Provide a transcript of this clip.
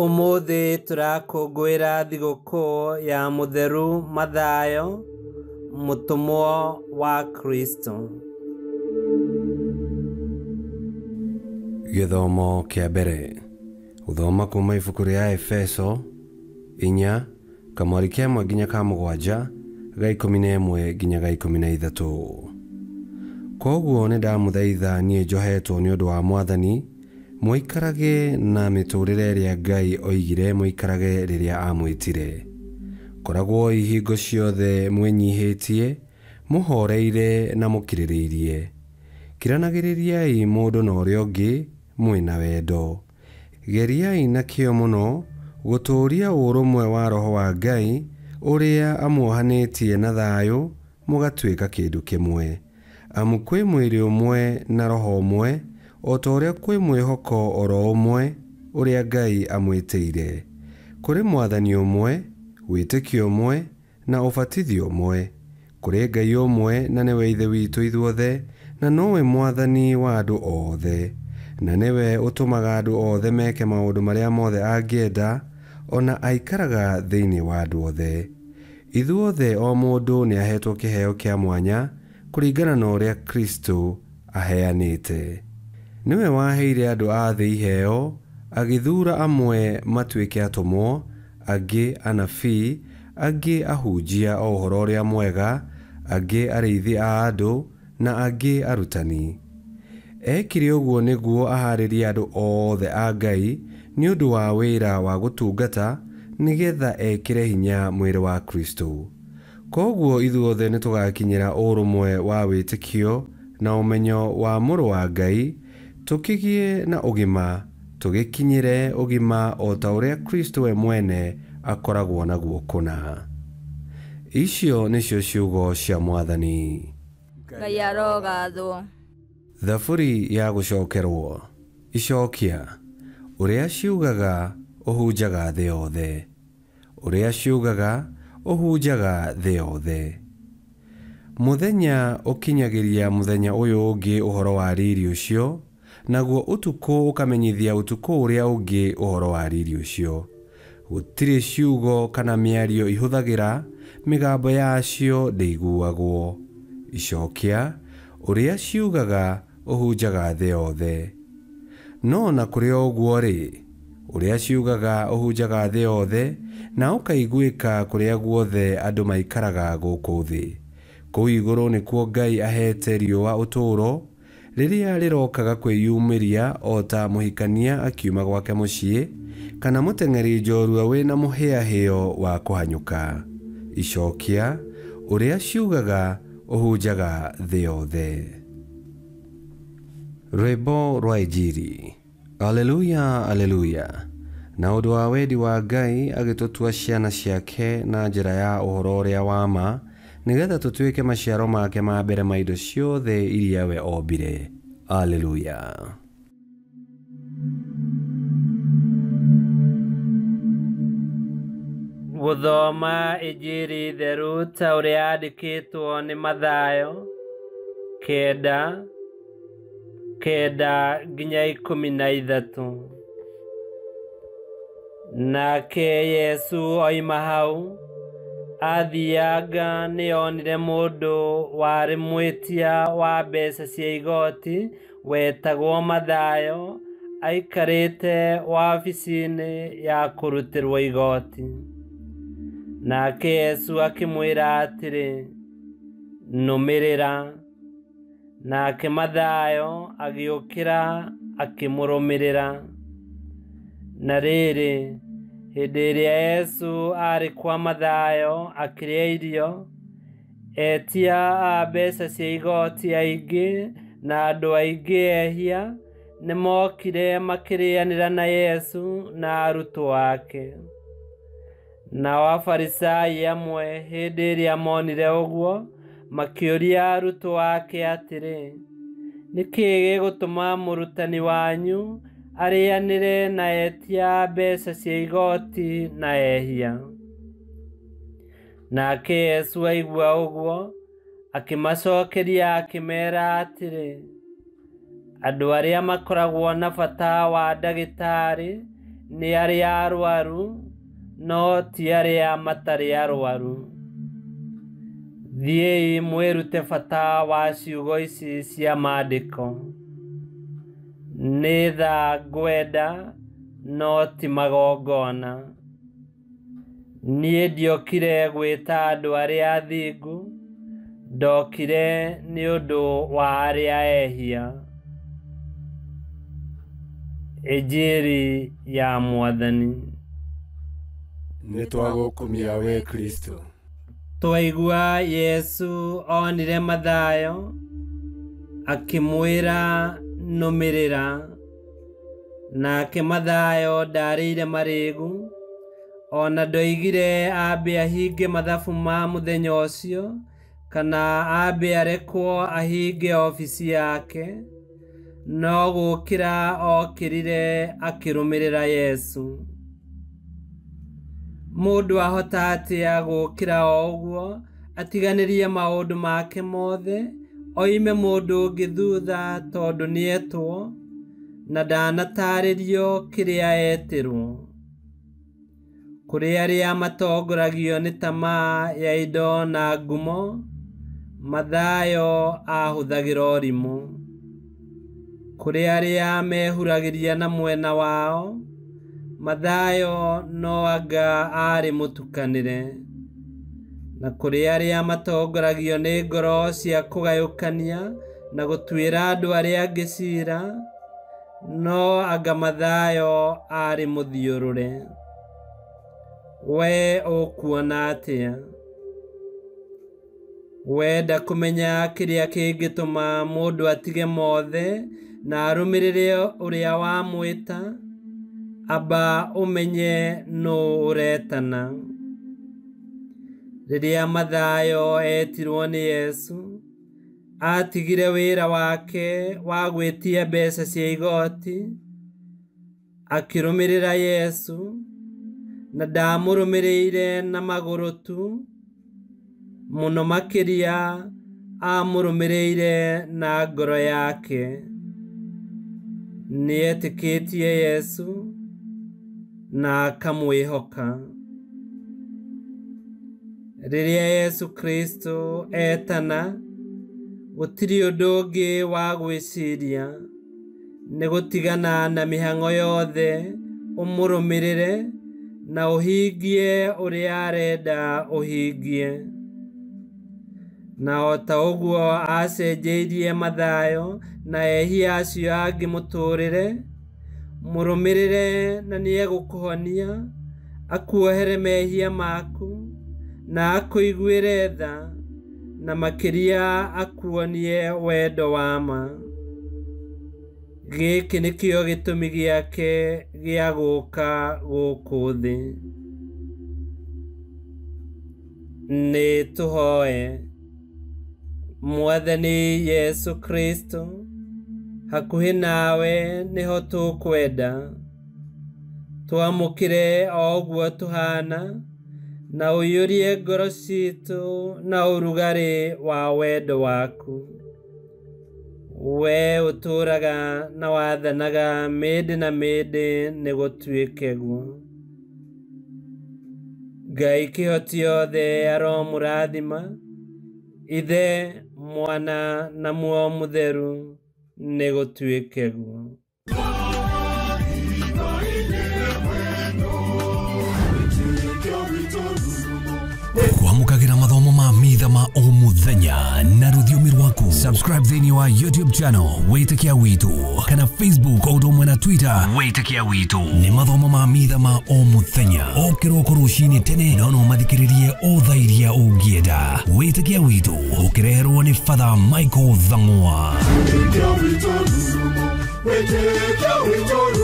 Ũmũthĩ tũrakũngũĩra thigũkũ ya Mũtheru Mathayo, mũtũmwo wa Kristo. Gĩthomo kĩa mbere gũthoma kuma ibuku rĩa Efeso 4 kamwari ka 1 nginya ka 7 ga 11 nginya ga 13. Koguo nĩ ndamũthaitha niĩ njohetwo nĩ ũndũ wa Mwathani, mũikarage na mĩtũrĩre ĩrĩa Ngai oigire mũikarage rĩrĩa amwĩtire. Koragwo ihingo ciothe mwĩnyihĩtie, mũhoreire na mũkirĩrĩirie. Kiranagĩrĩriai mũndũ na ũrĩa ũngĩ mwĩna wendo. Geriai na kĩyo mũno gũtũũria ũrũmwe wa Roho wa Ngai ũrĩa amuohanĩtie na thayũ mũgatuĩka kĩndũ kĩmwe. Amu kwĩ mwĩrĩ ũmwe na Roho ũmwe, o ta ũrĩa kwĩ mwĩhoko oro ũmwe ũrĩa Ngai amwĩtĩire. Kũrĩ Mwathani ũmwe, wĩtĩkio ũmwe, na ũbatithio ũmwe. Kũrĩ Ngai ũmwe na nĩwe Ithe witũ ithuothe, na nowe Mwathani wa andũ othe, na nĩwe ũtũmaga andũ othe meke maũndũ marĩa mothe angĩenda, ona aikaraga thĩinĩ wa andũ othe. Ithuothe o mũndũ nĩahetwo kĩheo kĩa mwanya kũringana na ũrĩa Kristo aheanĩte. Nĩwe waheire andũ a thĩ iheo, agĩthuura amwe matuĩke atũmwo, angĩ anabii, angĩ ahunjia a ũhoro ũrĩa mwega, angĩ arĩithi a andũ, na angĩ arutani. Ekire ũguo nĩguo ahaarĩrie andũ othe a Ngai nĩ ũndũ wa wĩra wa gũtungata, nĩgetha ekĩre hinya mwĩrĩ wa Kristo. Koguo ithuothe nĩtũgakinyĩra ũrũmwe wa wĩtĩkio na ũmenyo wa Mũrũ wa Ngai, tũkĩgĩe na ũgima, tũgĩkinyĩre ũgima o ta ũrĩa Kristo we mwene akoragwo naguo kũna. Icio nĩcio ciugo cia Mwathani. Ngai arogathwo. Thaburi ya gũcokerwo. Icokia. Ũrĩa ciugaga ũhunjaga thĩ yothe. Ũrĩa ciugaga ũhunjaga thĩ yothe. Mũthenya ũkinyagĩria mũthenya ũyũ ũngĩ ũhoro wa riri ũcio, naguo ũtukũ ũkamenyithia ũtukũ ũrĩa ũngĩ ũhoro wa riri ũcio. Gũtirĩ ciugo kana mĩario ihũthagĩra, mĩgambo yacio ndĩiguagwo. Icokia. Ũrĩa ciugaga ũhunjaga thĩ yothe. No na kũrĩ o ũguo-rĩ, ũrĩa ciugaga ũhunjaga thĩ yothe, na ũkaiguĩka kũrĩa guothe andũ maikaraga gũkũ thĩ. Kũu igũrũ nĩkuo Ngai ahete riũa ũtũũro, rĩrĩa rĩrokaga kwĩyumĩria o ta mũhikania akiuma gwake mũciĩ, kana mũteng'eri njorua wĩna mũhĩahĩo wa kũhanyũka. Icokia. Ũrĩa ciugaga ũhunjaga thĩ yothe. Rwĩmbo rwa Injiri. Aleluya, aleluya. Na ũndũ wa wendi wa Ngai agĩtũtua ciana ciake na njĩra ya ũhoro ũrĩa wa ma, nĩgetha tũtuĩke maciaro make ma mbere ma indo ciothe iria we ombire. Aleluya. Gũthoma Injiri theru ta ũrĩa yandĩkĩtwo nĩ Mathayo 9, 9 nginya 13. Nake Yesu oima hau athianga nĩonire mũndũ warĩ mwĩtia wa mbeca cia igoti wetagwo Mathayo aikarĩte wabici-inĩ ya kũrutĩrwo igoti. Nake Yesu akĩmwĩra atĩrĩ, nũmĩrĩra. Nake Mathayo agĩũkĩra akĩmũrũmĩrĩra. Na rĩrĩ, hĩndĩ ĩrĩa Yesu aarĩ kwa Mathayo akĩrĩa irio, etia a mbeca cia igoti aingĩ na andũ aingĩ ehia nĩmokire makĩrĩanĩra na Yesu na arutwo ake. Nao Afarisai amwe hĩndĩ ĩrĩa monire ũguo makĩũria arutwo ake atĩrĩ, nĩ kĩĩ gĩgũtũma mũrutani wanyu arĩanĩre na etia a mbeca cia igoti na ehia? Nake Yesu aigua ũguo akĩmacokeria akĩmeera atĩrĩ, andũ arĩa makoragwo na bata wa ndagĩtarĩ nĩ arĩa arwaru, no ti arĩa matarĩ arwaru. Thiĩi mwĩrute bata wa ciugo ici cia maandĩko: nĩ tha ngwenda, no ti magongona. Niĩ ndiokire gwĩta andũ arĩa athingu, ndokire nĩ ũndũ wa arĩa ehia. Injiri ya Mwathani. Nĩ twagũkumia we Kristo. Twaigua Yesu onire Mathayo akĩmwĩra nũmĩrĩra. Nake Mathayo ndarĩire marĩĩgu, ona ndoigire ambe ahinge mathabu ma mũthenya ũcio, kana ambe arekwo ahinge obici yake, no gũkĩra okĩrire akĩrũmĩrĩra Yesu. Mũndũ ahota atĩa gũkĩra o ũguo atiganĩrie maũndũ make mothe, oime mũndũ ũngĩ thutha tondũ nĩetwo, na ndanatarĩrio kĩrĩa etĩrwo? Kũrĩ arĩa matongoragio nĩ tamaa ya indo na ngumo, Mathayo ahũthagĩra ũrimũ. Kũrĩ arĩa mehuragĩria na mwena wao, Mathayo no anga aarĩ mũtukanĩre. Na kũrĩ arĩa matongoragio nĩ ngoro cia kũgayũkania na gũtuĩra andũ arĩa angĩ ciira, no anga Mathayo aarĩ mũthiũrũre. We ũkuona atĩa? Wenda kũmenya kĩrĩa kĩngĩtũma mũndũ atige mothe na arũmĩrĩre ũrĩa wamwĩta, amba ũmenye nũũ ũretana. Rĩrĩa Mathayo etirwo nĩ Yesu, atigire wĩra wake wa gwĩtia mbeca cia igoti, akĩrũmĩrĩra Yesu, na ndamũrũmĩrĩire na magũrũ tu, mũno makĩria amũrũmĩrĩire na ngoro yake. Nĩetĩkĩtie Yesu na akamwĩhoka. Rĩrĩa Yesu Kristo etana, gũtirĩ ũndũ ũngĩ wa gwĩciria, nĩ gũtigana na mĩhang'o yothe ũmũrũmĩrĩre na ũhingie ũrĩa arenda ũhingie. Na o ta ũguo acenjeirie Mathayo na ehia acio angĩ mũtũũrĩre, mũrũmĩrĩre na nĩegũkũhonia, akuohere mehia maku, na akũiguĩre tha, na makĩria akuonie wendo wa ma. Gĩkĩ nĩkĩo gĩtũmi gĩake gĩa gũũka gũkũ thĩ. Nĩ tũhoe. Mwathani Yesu Kristo, hakuhĩ nawe nĩho tũkwenda. Twamũkĩre o ũguo tũhana, na ũiyũrie ngoro citũ na ũrugarĩ wa wendo waku. We ũtũũraga na wathanaga mĩndĩ na mĩndĩ nĩgũtuĩke guo. Ngai kĩhoti yothe aromũrathima, Ithe, Mwana na Muoyo Mũtheru, nĩgũtuĩke guo. Kwamũkagĩra mathomo ma mitha ma o mũthenya na rũthiomi rwaku. Subscribe thĩinĩ wa YouTube channel Wĩtĩkia Witũ kana Facebook o ũndũ ũmwe na Twitter Wĩtĩkia Witũ. Nĩ mathomo ma mitha ma o mũthenya o kĩroko rũcinĩ tene, no no mathikĩrĩrie o thaa iria ũngĩenda. Wĩtĩkia Witũ ũkĩreherwo nĩ Father Michael Thang'wa. Wĩtĩkia witũ rurumo, wĩtĩkia witũ.